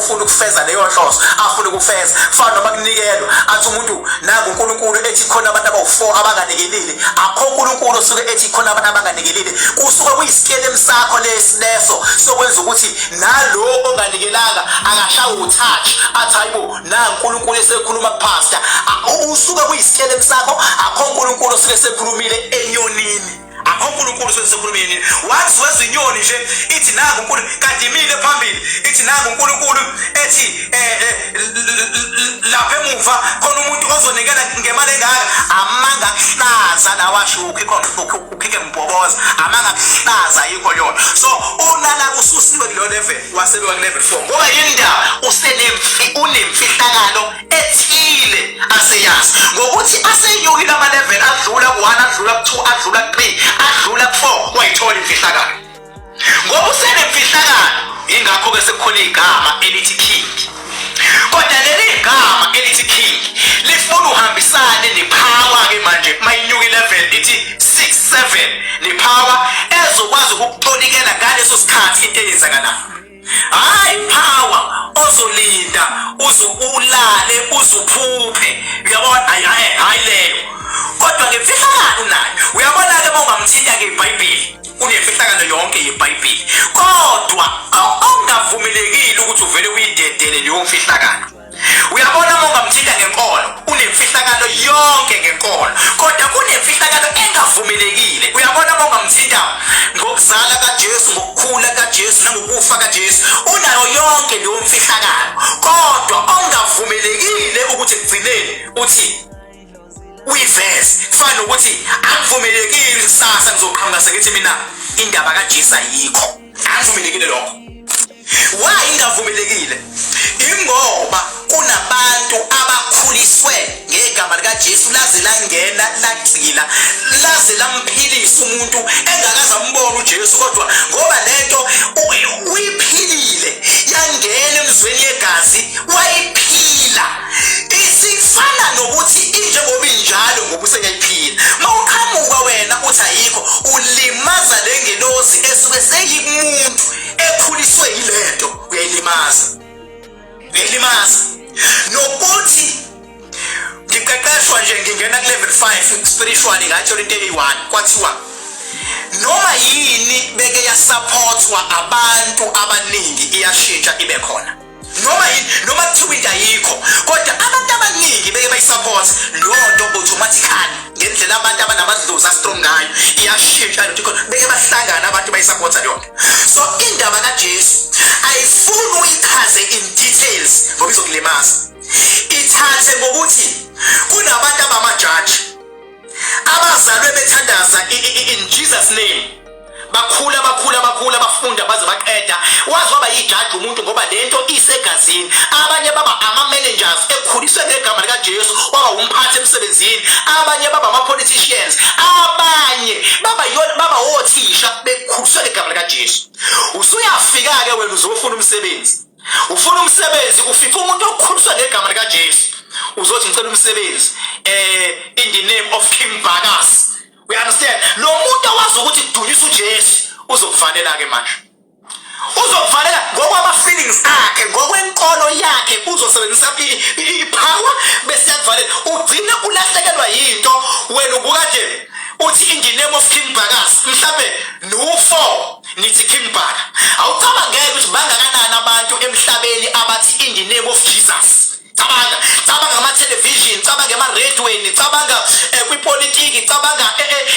ufuna ukufeza leyo nhloso afuna ukufeza. Fana noma kunikelwa, athi umuntu nangu uNkulunkulu ethi khona abantu abawu-4 abanganikelile. Akho uNkulunkulu osuke ethi khona abantu abanganikelile, kusuke kuyisikelemu sakho lesi leso sokwenza ukuthi nalo onganikelanga akashawe utouch, athi hayibo, nangu uNkulunkulu esekhuluma kupastor. Usuke kuyisikelemu sakho. Akho uNkulunkulu osuke esekhulumile enyonini, akho uNkulunkulu osuke esekhulumile enyonini. Once wezwa inyoni nje ithi nangu uNkulunkulu, kanti imile phambili ithi nangu uNkulunkulu ethi lapha emuva khona umuntu ozonikela ngemali engaka, amanga kuhlaza lawa asho ukhike mbhoboza, amanga kuhlaza, yikho yona. So unala ususiwe kuleyo level, wasebewa ku level 4, ngoba yindaba unemfihlakalo ethile aseyazi ngokuthi asenyukile ama-level, adlula ku-1, adlula ku-2, adlula ku-3, adlula ku-4, wayithola imfihlakalo ngoba usenemfihlakalo. Ingakho-ke sekukhona igama elithi king, kodwa leli gama elithi king lifuna uhambisane nepower-ke. Manje mayinyuka ilevel ithi 6 7, nepower ezokwazi ukukutolikela ngaleso sikhathi into eyenzakalayo, hayi power ozolinda uze ulale uzuphuphe, uyabona? Hayi, hayi, hayi leyo, kodwa ngemfihlakalo unayo. Uyabona-ke, uma ungamthinta-ke iBhayibheli, unemfihlakalo yonke yeBhayibheli, kodwa ongavumelekile ukuthi uvele uyidedele leyo mfihlakalo. Uyabona, uma ungamthinta ngenkolo, unemfihlakalo yonke ngenkolo, kodwa kunemfihlakalo engavumelekile. Uyabona, uma ungamthinta ngokuzala kaJesu, ngokukhula kaJesu nangokufa kaJesu, unayo yonke leyo mfihlakalo, kodwa ongavumelekile ukuthi ekugcineni uthi uyiveze. Kufana nokuthi akuvumelekile kusasa ngizoqhamuka sengithi mina indaba kaJesu ayikho, akuvumelekile lokho. Why ingavumelekile? Ingoba kunabantu abakhuliswe ngegama likaJesu, laze langena, lagxila, laze lamphilisa umuntu engakaze ambone uJesu, kodwa ngoba lento uyiphilile, yangena emzweni yegazi, wayiphila, isifana nokuthi injengoba injalo ngoba useyayiphila. Mawuqhamuka wena uthi ayikho, ulimaza le ngelosi esuke seyikumuntu ekhuliswe yilento, uyayilimaza, uyayilimaza. Nokuthi ngiqeqeshwa nje, ngingena ku level 5 spiritually, ngathola into eyi-1, kwathiwa noma yini beke yasupportwa abantu abaningi iyashintsha ibe khona. Noma yini, noma kuthiwa into ayikho, kodwa abantu abaningi beke bayisupport leyo nto, automatically ngendlela abantu abanamadlozi astrong ngayo iyashintsha lento ikhona. Beke bahlangana abantu bayisupporta leyo nto. So indaba kaJesu ayifuni uyichaze in details ngoba izokulimaza. Ithathe ngokuthi kunabantu abamajaji abazalwe bethandaza in Jesus name, bakhula, bakhula, bakhula, bafunda baze baqeda, waze waba yijaji umuntu ngoba lento isegazini. Abanye baba ama-managers ekhuliswe ngegama likaJesu, waba umphathi emsebenzini. Abanye baba ama-politicians, abanye baba othisha bekhuliswe ngegama likaJesu. Usuyafika-ke wena uzofuna umsebenzi, ufuna umsebenzi, ufica umuntu okhuliswa ngegama likaJesu, uzothi ngicela umsebenzi in the name of King Bakas. We understand, lo muntu awazi ukuthi kudunyisa uJesu uzokuvalela ke manje, uzokuvalela ngokwama-feelings akhe, ngokwenkolo yakhe, uzosebenzisa i-power bese yakuvalela, ugcine ulahlekelwa yinto. Wena ubuka nje uthi in the name of King Bakas, mhlambe no-4 nithi King Baka. Awucabangeke ukuthi bangakanani abantu emhlabeni abathi in the name of Jesus. Cabanga, cabanga ama-television, cabanga ema-radioweni, cabanga kwipolitiki, cabanga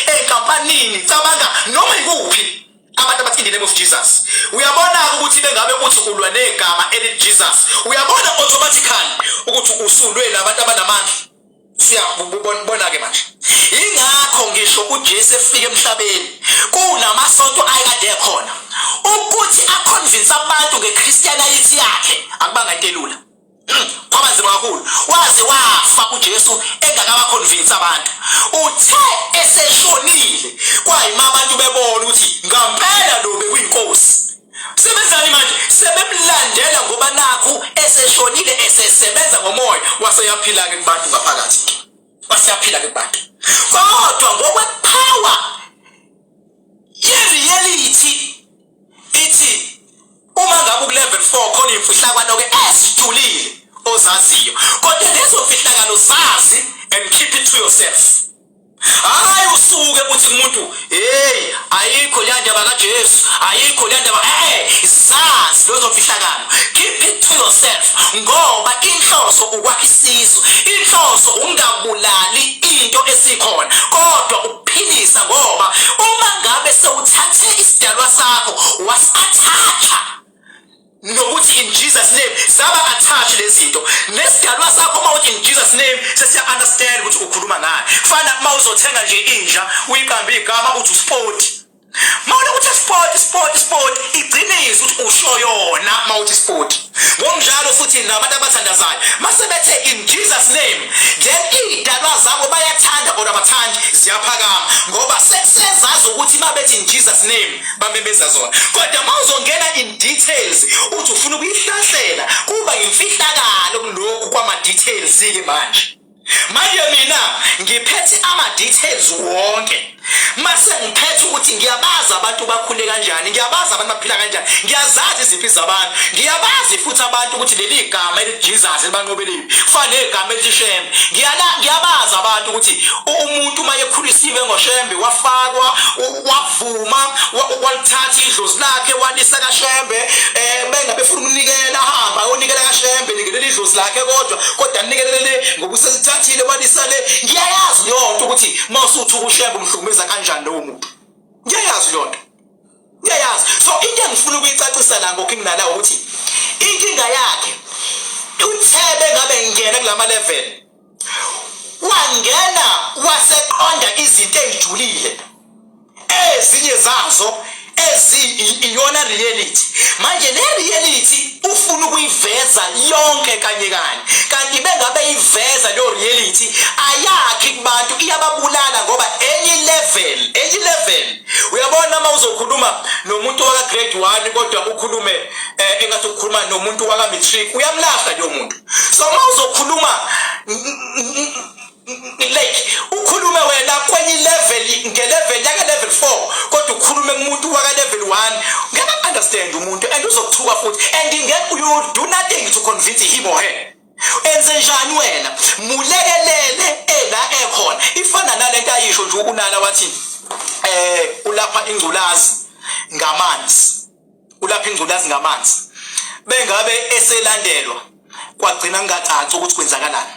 ey'nkampanini, cabanga noma ikuphi, abantu abathi in the name of Jesus. Uyabona ukuthi bengabe uthi ulwa negama elithi Jesus, uyabona automatically ukuthi usulwe nabantu abanamandla. Siyabona ke manje, ingakho ngisho uJesu efika emhlabeni kunamasonto ayekade ekhona, ukuthi aconvince abantu ngeChristianity yakhe akubanga into elula. Kwaba nzima kakhulu, waze wafa uJesu engakabaconvince abantu. Uthe eseshonile kwayima abantu bebona ukuthi ngampela lo bekuyinkosi. Sebenzani manje? Sebemlandela ngoba nakhu eseshonile, esesebenza ngomoya, waseyaphila-ke kubantu ngaphakathi, waseyaphila-ke kubantu, kodwa ngokwepower ye-reality ithi uma Uma ngabe uku-level 4 khona imfihlakalo-ke esijulile ozaziyo, kodwa lezo mfihlakalo zazi and keep it to yourself. Hayi, usuke uthi kumuntu, "Hey, ayikho le ndaba kaJesu, ayikho le ndaba." Zazi lezo mfihlakalo, keep it to yourself, ngoba inhloso ukwakha isizwe, inhloso ungabulali into esikhona, kodwa ukuphilisa, ngoba uma ngabe sewuthathe isidalwa sakho wasi-attacha nokuthi "in Jesus name", zaba attach lezi zinto nesidalwa sakho. Uma uthi "in Jesus name", sesiya understand ukuthi ukhuluma ngani. Kufana uma uzothenga nje inja, uyiqambe igama, uthi uSport. Mawule uthi "Sport, Sport, Sport", igcinise ukuthi usho yona mawuthi "Sport". Ngokunjalo futhi nabantu abathandazayo, mase bethe "in Jesus name", then iy'dalwa zabo, bayathanda or abathandi, ziyaphakama, ngoba sezazi ukuthi uma bethi "in Jesus name" bamemeza zona. Kodwa uma uzongena in details, uthi ufuna ukuyihlahlela, kuba imfihlakalo kulokhu kwama-details-ke. Manje mina ngiphethe ama-details wonke, mase ngiphethe ukuthi ngiyabazi abantu bakhule kanjani, ngiyabazi abantu baphila kanjani, ngiyazazi izimpi zabantu, ngiyabazi futhi abantu ukuthi leli gama elithi Jesus libanqobeliphi, kufana negama elithi Shembe. Ngiyabazi abantu ukuthi umuntu uma ekhulisiwe ngoShembe, wafakwa, wavuma, walithatha idlozi lakhe walisa kaShembe, bengabe funa ukunikela, hamba ayonikela kaShembe, nikelela idlozi lakhe, kodwa nikelele ngoba usesithathile walisa le. Ngiyayazi leyo nto, ukuthi uma usuthuka uShembe umhlukumeza kanjani lowo muntu. Ngiyayazi leyo nto, ngiyayazi. So into engifuna ukuyicacisa la ngoKing Nala ukuthi inkinga yakhe uthebe ngabe ngingena kulama level, wangena waseqonda izinto ezijulile, ezinye zazo iyona reality. Manje le reality ufuna ukuyiveza yonke kanye kanye, kanti bengabe iveza leyo reality, ayakhi kubantu, iyababulala, ngoba enye level, enye level. Uyabona, uma uzokhuluma nomuntu waka grade 1 kodwa ukhulume engathi ukhuluma nomuntu waka matric, uyamlahla leyo muntu. So uma uzokhuluma like ukhulume wena kwenye level, nge-level yaka level 4, kodwa ukhulume kumuntu waka level 1, ngeke understand umuntu and uzokuthuka futhi, and ngeke, you do nothing to convince him or her. Enze njani wena? Mulekelele ela ekhona. Ifana nalento ayisho nje uNala, wathi ulapha ingculazi ngamanzi, ulapha ingculazi ngamanzi. Bengabe eselandelwa, kwagcina kungacaci ukuthi kwenzakalani.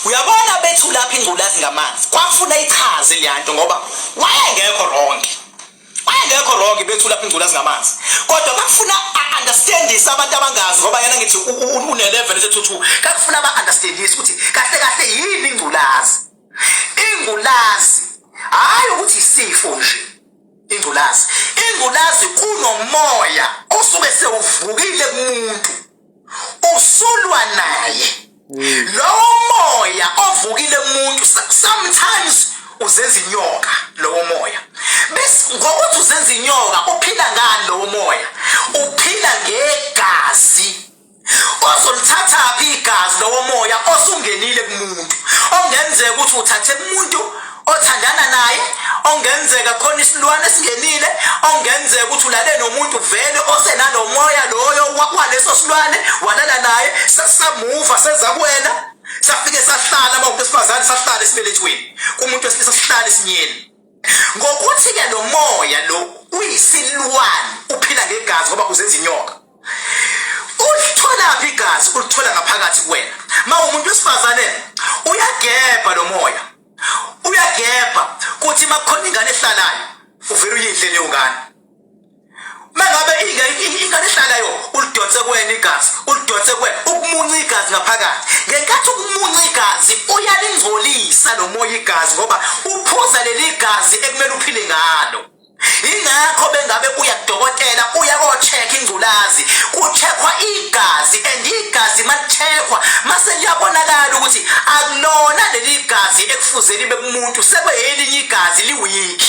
Uyabona, bethu lapha ingculazi ngamanzi, kwafuna ichaze leyanto, ngoba wayengekho wrong, wayengekho wrong bethu lapha ingculazi ngamanzi, kodwa bakufuna understandise abantu abangazi, ngoba yena ngithi une level esethu, kakufuna aba-understandise ukuthi kahle kahle yini ingculazi. Ingculazi hayi ukuthi isifo nje. Ingculazi kunomoya osuke sewuvukile kumuntu, usulwa naye lowo moya ovukile kumuntu. Sometimes uzenza inyoka lowo moya, bese ngokuthi uzenza inyoka, uphila ngani lowo moya? Uphila ngegazi. Ozolithatha phi igazi lowo moya osungenile kumuntu, ongenzeka ukuthi uthathe kumuntu othandana naye, ongenzeka khona isilwane esingenile, ongenzeka ukuthi ulale nomuntu vele osenalo moya loyo waleso silwane, walala naye, samuva seza kuwena, safike sahlala. Uma umuntu wesifazane, sahlala esibelethweni, kumuntu wesilisa sihlala esinyeni. Ngokuthi-ke lo moya lo uyisilwane, uphila ngegazi, ngoba uzenza inyoka. Ulitholaphi igazi? Ulithola ngaphakathi kuwena. Ma umuntu wesifazane, uyagebha lo moya, uyagebha kuthi makukhona ingane ehlalayo, uvele uyidle leyo ngane. Mangabe ingane ehlalayo, ulidonse kuwena igazi, ulidonse kuwena, ukumunca igazi ngaphakathi. Ngenkathi ukumunca igazi, uyalingcolisa lo moya igazi, ngoba uphuza leli gazi ekumele uphile ngalo. Ingakho bengabe uya kudokotela, uya ko-check ingculazi, ku-checkwa igazi, and igazi mali-checkwa mase liyabonakala ukuthi akulona leli gazi ekufuze libe kumuntu, sekweyelinye igazi, li-weak.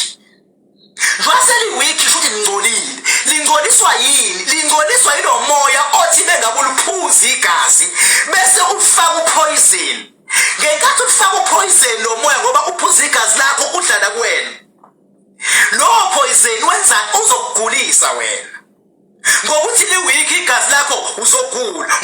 Njengoba seli-weak, shuthi lingcolile. Lingcoliswa yini? Lingcoliswa yilo moya othi bengabe uliphuza igazi bese ufaka u-poison. Ngenkathi ufaka u-poison lo moya, ngoba uphuza igazi lakho, udlala kuwena, lowo poison wenza uzokugulisa wena. Ngokuthi liwiki igazi lakho, uzogula.